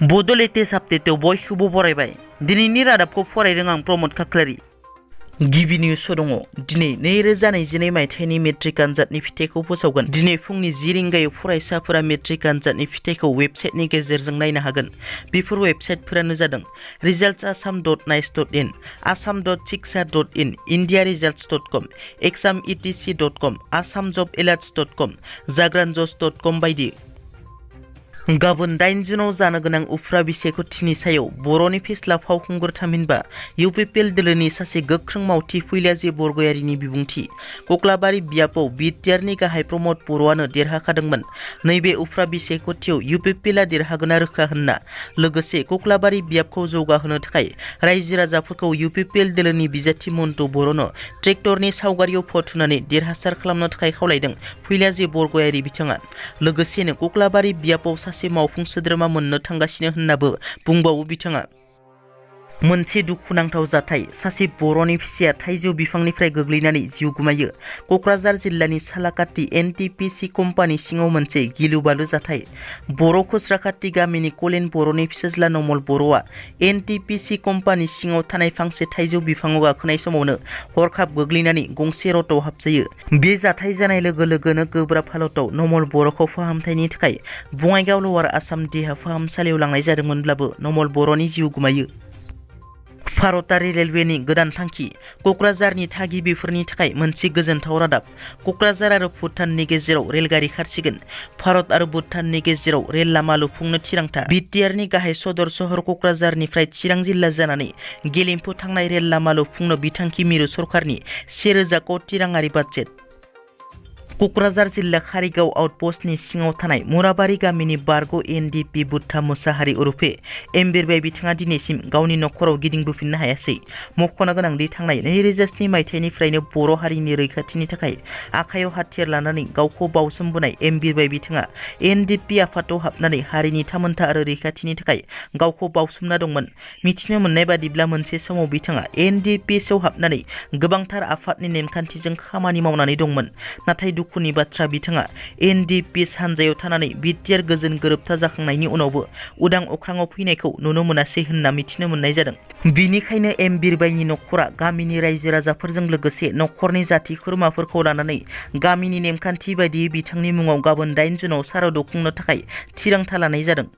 Bodo latest update बयखौबो बरायबाय। दिनैनि रादाबखौ फरायदों आं प्रमद खाख्लारि। गिबि निउस दङ। दिनै 2022 मायथाइनि मेट्रिक आनजादनि फिथाइखौ फोसावगोन। दिनै फुंनि 10 रिंगायाव फरायसाफोरा मेट्रिक आनजादनि फिथाइखौ वेबसाइटनि गेजेरजों नायनो हागोन। बेफोर वेबसाइटफोरानो जादों resultsasam.nice.in, assam.shiksha.in, indiaresults.com, exametc.com, assamjobalerts.com, jagranjos.com बायदि। गाबोन 8 जुनाव जानो गोनां उफ्रा बिसायख'थिनि सायाव बर'नि फेस्ला फावखुंगुर थामहिनबा इउपिपिएल दोलोनि सासे गोख्रों मावथि फैला बरगयारिनि बिबुंथि। कक्लाबारि बियाबाव बिटिआरनि गाहाय प्रमद बर'आनो देरहाखादोंमोन। नैबे उफ्रा बिसायख'थियाव इउपिपिएलआ देरहागोना रोखा होनना लोगोसे कक्लाबारि बियाबखौ जौगाहोनो थाखाय रायजो राजाफोरखौ इउपिपिएल दोलोनि बिजाथि मन्टु बर'नो ट्रेक्टरनि सावगारियाव फट होनानै देरहासार खालामनो थाखाय खावलायदों फैला बरगयारि बिथाङा। लोगोसेनो कक्लाबारि बियाबाव सासे मावफुं सोद्रोमा मोननो थांगासिनो होननाबो बुंबावो बिथाङा। मोनसे दुखुनांथाव जाथाय। सासे बर'नि फिसाया थाइजौ बिफांनिफ्राय गोग्लैनानै जिउ गोमायो। कक्राझार जिल्लानि सालाकाटि एनटिपिसि कम्पानि सिङाव मोनसे गिलु-बालु जाथाय। बर' खुस्राखाथि गामिनि कलेन बर'नि फिसाज्ला नमल बर'आ एनटिपिसि कम्पानि सिङाव थानाय फांसे थाइजौ बिफाङाव गाखोनाय समावनो हरखाब गोग्लैनानै गंसे रथ'आव हाबजायो। बे जाथाय जानाय लोगो लोगोनो गोब्राब हालतआव नमल बर'खौ फाहामथायनि थाखाय बङाइगाव लवार आसाम देहा फाहामसालियाव लांनाय जादोंमोनब्लाबो नमल बर'नि जिउ गोमायो। भारतारि रेलवेनि गोदान थांखि। कक्राझारनि थागिबिफोरनि थाखाय मोनसे गोजोनथाव रादाब। कक्राझार आरो भुटाननि गेजेराव रेलगारि खारसिगोन। भारत आरो भुटाननि गेजेराव रेल लामा लुफुंनो थिरांथा। बिटिआरनि गाहाय सदर सहर कक्राझारनिफ्राय चिरां जिल्ला जानानै गेलेमफु थांनाय रेल लामा लुफुंनो बिथांखि मिरु सरकारनि 1000 कोटि राङारि बाजेट। कक्राझार जिल्ला कारिगाव आउटपस्टनि सिङाव थानाय मुराबारि गामिनि बारग' एनडिएफबि बुद्धा मुसाहारि उरुफे एमबिरबाय बिथाङा दिनैसिम गावनि नखराव गिदिंबोफिननो हायासै। मख'नो गोनांदि थांनाय 2007 मायथाइनिफ्रायनो बर' हारिनि रैखाथिनि थाखाय आखायाव हाथियार लानानै गावखौ बावसोमबोनाय एमबिरबाय बिथाङा एनडिएफबि आफादाव हाबनानै हारिनि थामोनथा आरो रैखाथिनि थाखाय गावखौ बावसोमना दंमोन। मिथिनो मोननाय बादिब्ला मोनसे समाव बिथाङा एनडिएफबिआव हाबनानै गोबांथार आफादनि नेमखान्थिजों खामानि मावनानै दंमोन। नाथाय दुखुनि बाथ्रा बिथाङा एनडिएफबि हानजायाव थानानै बिटिआर गोजोन गोरोबथा जाखांनायनि उनावबो उदां अख्राङाव फैनायखौ नुनो मोनासै होनना मिथिनो मोननाय जादों। बिनिखायनो एमबिरबायनि नखरा गामिनि रायजो राजाफोरजों लोगोसे नखरनि जाथि खुरमाफोरखौ लानानै गामिनि नेमखान्थि बायदियै बिथांनि मुङाव गाबोन 8 जुनाव सारादु खुंनो थाखाय थिरांथा लानाय जादों।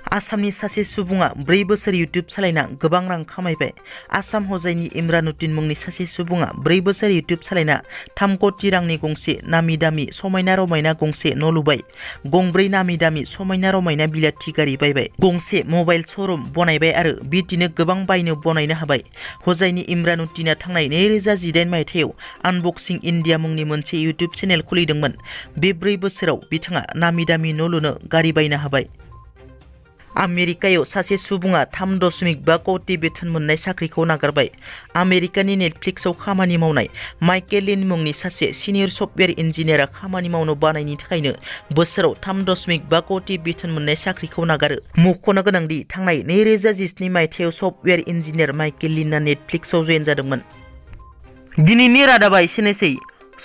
आसामनि सासे सुबुङा 4 बोसोर इउटिउब सालायना गोबां रां खामायबाय। आसाम हजाइनि इमरानुद्दिन मुंनि सासे सुबुङा 4 बोसोर इउटिउब सालायना 3 कोटि रांनि गंसे नामी दामि समायना रमायना गंसे न' लुबाय। गंब्रै नामी दामि समायना रमायना बिलाथि गारि बायबाय। गंसे मबाइल श'रुम बनायबाय आरो बिदिनो गोबां बायनो बनायनो हाबाय। हजाइनि इमरानुद्दिना थांनाय 2018 मायथाइयाव आनबक्सिं इन्डिया मुंनि मोनसे इउटिउब चेनेल खुलिदोंमोन। बे 4 बोसोराव बिथाङा नामी दामि न' लुनो गारि बायनो हाबाय। आमेरिकायाव सासे सुबुङा 3.5 कोटि बेथन मोननाय साख्रिखौ नागारबाय। आमेरिकानि नेटफ्लिक्सआव खामानि मावनाय माइकेल लिन मुंनि सासे सिनियर सफ्टवेयार इन्जिनियारा खामानि मावनो बानायनि थाखायनो बोसोराव 3.5 कोटि बेथन मोननाय साख्रिखौ नागारो। मख'नो गोनांदि थांनाय 2017 मायथाइयाव सफ्टवेयार इन्जिनियार माइकेल लिनआ नेटफ्लिक्सआव जयेन जादोंमोन। दिनैनि रादाबा एसेनोसै।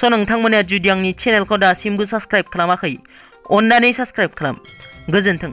नोंथांमोना जुदि आंनि चेनेलखौ दासिमबो साबस्क्राइब खालामाखै अन्नानै साबस्क्राइब खालाम। गोजोन्थों।